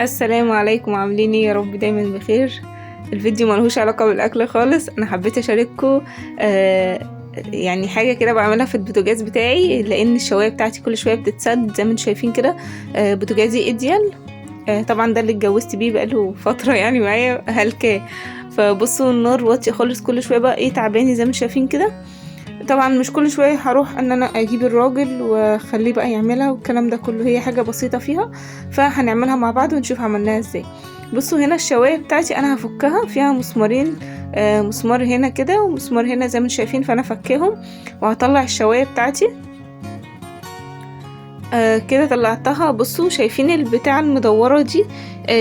السلام عليكم، عاملين ايه؟ يا رب دايما بخير. الفيديو ملهوش علاقة بالاكل خالص، انا حبيت اشارككم يعني حاجة كده بعملها في البوتاجاز بتاعي، لان الشواية بتاعتي كل شوية بتتسد زي ما انتم شايفين كده. بوتاجازي ايديال، طبعا ده اللي اتجوزت بيه بقاله فترة يعني معايا هلكاه. فبصوا النار واطية خالص، كل شوية بقى ايه تعباني زي ما انتم شايفين كده. طبعا مش كل شوية هروح ان انا اجيب الراجل واخليه بقى يعملها والكلام ده كله، هي حاجة بسيطة فيها، فهنعملها مع بعض ونشوف عملناها ازاي. بصوا هنا الشواية بتاعتي انا هفكها، فيها مسمارين، مسمار هنا كده ومسمار هنا زي ما انتم شايفين، فانا فكاهم وهطلع الشواية بتاعتي. كده طلعتها. بصوا شايفين البتاعة المدورة دي،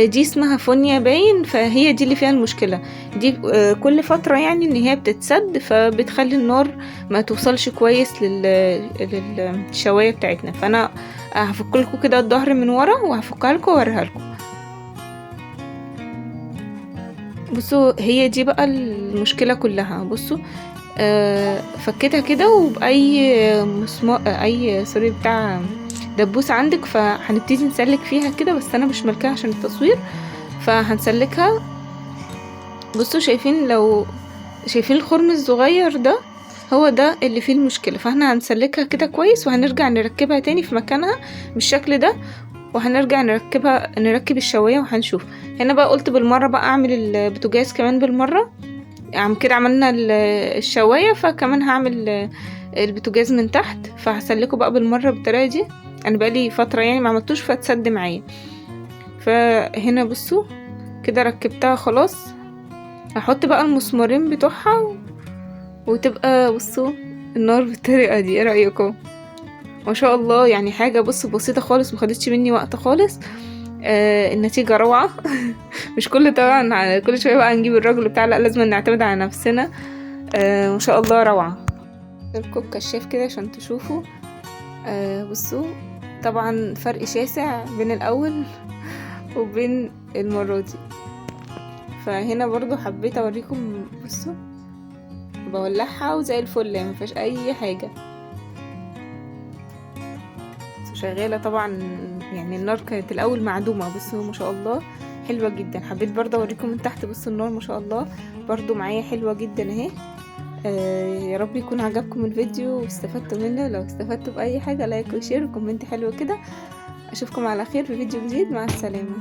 دي اسمها فونيا باين، فهي دي اللي فيها المشكلة دي. كل فترة يعني ان هي بتتسد، فبتخلي النار ما توصلش كويس للشواية بتاعتنا. فانا هفك لكم كده الظهر من ورا وهفكها لكم واوريها لكم. بصوا هي دي بقى المشكلة كلها. بصوا فكيتها كده وبأي مسمار، اي sorry بتاع دبوس عندك، فهنبتدي نسلك فيها كده، بس انا مش مالكاها عشان التصوير، فهنسلكها. بصوا شايفين، لو شايفين الخرم الصغير ده، هو ده اللي فيه المشكلة، فاحنا هنسلكها كده كويس وهنرجع نركبها تاني في مكانها بالشكل ده، وهنرجع نركب الشواية وهنشوف. هنا بقى قلت بالمرة بقى اعمل البوتاجاز كمان بالمرة، كده عملنا الشواية، فكمان هعمل البوتاجاز من تحت، فهسلكه بقى بالمرة بالطريقة دي. انا بقالي فترة يعني ما عملتوش فتسد معايا. فهنا بصوا كده ركبتها خلاص، هحط بقى المسمارين بتوعها وتبقى بصوا النار بالطريقة دي. ايه رأيكم؟ ما شاء الله، يعني حاجة بصوا بسيطة خالص، ما خدتش مني وقت خالص. النتيجة روعة. مش كل طبعا كل شوية بقى نجيب الراجل بتاع، لا لازم نعتمد على نفسنا. ما شاء الله روعة. لكم الكشاف كده عشان تشوفوا. بصوا طبعا فرق شاسع بين الاول وبين المرة دي. فهنا برضو حبيت اوريكم، بصوا بولعها وزي الفل، يعني مفيهاش اي حاجة، شغالة طبعا. يعني النار كانت الاول معدومة، بصوا ما شاء الله حلوة جدا. حبيت برضو اوريكم من تحت، بصوا النار ما شاء الله برضو معايا حلوة جدا اهي. يا رب يكون عجبكم الفيديو واستفدتوا منه. لو استفدتوا بأي حاجة like و share و comment حلو كده. اشوفكم على خير في فيديو جديد، مع السلامة.